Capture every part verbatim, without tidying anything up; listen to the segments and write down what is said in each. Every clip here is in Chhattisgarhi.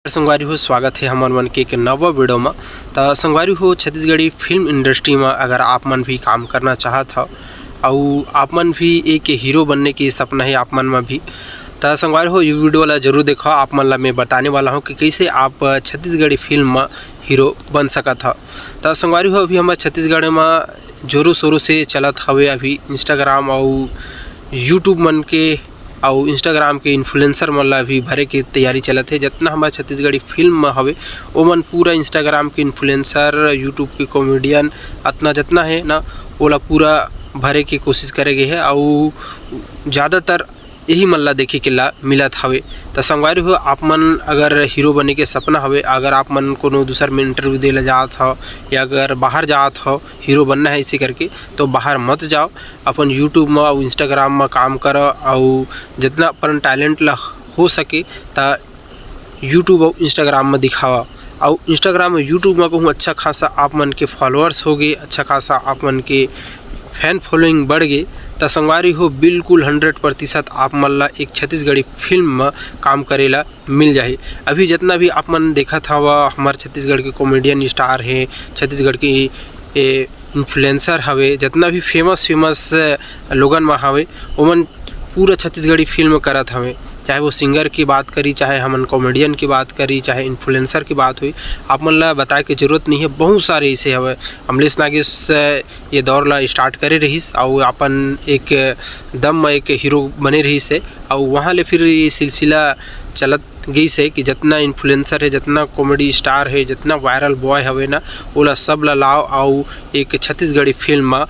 संगवारी हो, स्वागत हे हमर मन के एक नवा वीडियो म। त संगवारी हो, छत्तीसगढ़ी फिल्म इंडस्ट्री म अगर आप मन भी काम करना चाहत हव अउ आप मन भी एक हीरो बनने के सपना हे आप मन म भी, त संगवारी हो, ये वीडियो ला जरूर देखव। आप मन ला मैं बताने वाला हूँ कि कैसे आप छत्तीसगढ़ी फिल्म म हीरो बन सकत हव। त संगवारी हो, अभी हमर छत्तीसगढ़ म जोरों शोरों से चलत हवे अभी Instagram अउ YouTube मन के अउ Instagram के इन्फ्लुएंसर मन ला भी भरे के तैयारी चलत हे। जतना हमर छत्तीसगढ़ी फिल्म म हवे, ओमन पूरा Instagram के इन्फ्लुएंसर, YouTube के कॉमेडियन, अतना जतना हे ना, ओला पूरा भरे के कोशिश करे गे हे अउ ज़्यादातर यही मन ला देखे के ला मिलत हवे। त संगवारी हो, आप मन अगर हीरो बने के सपना हवे, अगर आप मन कोनो दूसर में इंटरव्यू दे ला जात हव या अगर बाहर जात हव हीरो बनना है इसे करके, तो बाहर मत जाओ। अपन YouTube म अउ Instagram म काम कर अउ जितना अपन टैलेंट ला हो सके त YouTube अउ Instagram म दिखावा। अउ Instagram अउ YouTube म कहूँ अच्छा खासा आप मन के फॉलोअर्स हो गे, अच्छा खासा आप मन के फैन फॉलोइंग बढ़ गे, त संगवारी हो, बिल्कुल हंड्रेड प्रतिशत आप मन ला एक छत्तीसगढ़ी फिल्म म काम करे ला मिल जाही। अभी जितना भी आप मन देखत हव, हमर छत्तीसगढ़ के कॉमेडियन स्टार हे, छत्तीसगढ़ के ए इन्फ्लुएंसर हवे, जितना भी फेमस फेमस लोगन म हवे, ओमन पूरा छत्तीसगढ़ी फिल्म करत हवे। चाहे वो सिंगर की बात करी, चाहे हमन कॉमेडियन की बात करी, चाहे इन्फ्लुएंसर की बात हुई, आप मन ला बताए के जरूरत नहीं है। बहुत सारे ऐसे हवे। अमलेश नागेश ये दौर ला स्टार्ट करे रहिस अउ अपन एक दम म एक हीरो बने रहिस हे अउ वहाँ ले फिर ये सिलसिला चलत गइस हे कि जितना इन्फ्लुएंसर हे, जितना कॉमेडी स्टार हे, जितना वायरल बॉय हवे ना, ओला सब ला लाओ अउ एक छत्तीसगढ़ी फिल्म म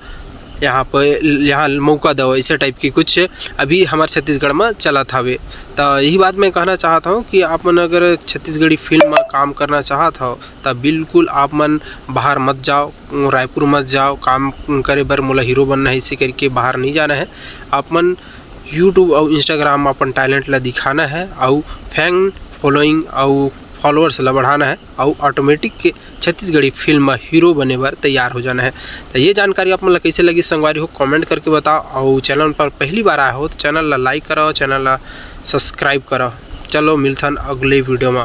यहाँ पे, यहाँ मौका दो, ऐसे टाइप की कुछ अभी हमारे छत्तीसगढ़ में चलत हवे। तो यही बात मैं कहना चाहत हूँ कि आप मन अगर छत्तीसगढ़ी फिल्म में काम करना चाहत हव, त बिल्कुल आप मन बाहर मत जाओ, रायपुर मत जाओ काम करे बर, मोला हीरो बनना है इसे करके बाहर नहीं जाना है। आप मन YouTube अउ Instagram म अपन टैलेंट ला दिखाना है अउ फैन फॉलोइंग अउ फॉलोअर्स ला बढ़ाना है अउ ऑटोमेटिक के छत्तीसगढ़ी फिल्म म हीरो बने बर तैयार हो जाना है। तो ये जानकारी आप मन ला कैसे लगी संगवारी हो, कमेंट करके बताओ अउ चैनल पर पहली बार आए हो तो चैनल ला लाइक करो, चैनल ला सब्सक्राइब करो। चलो मिलथन अगले वीडियो में।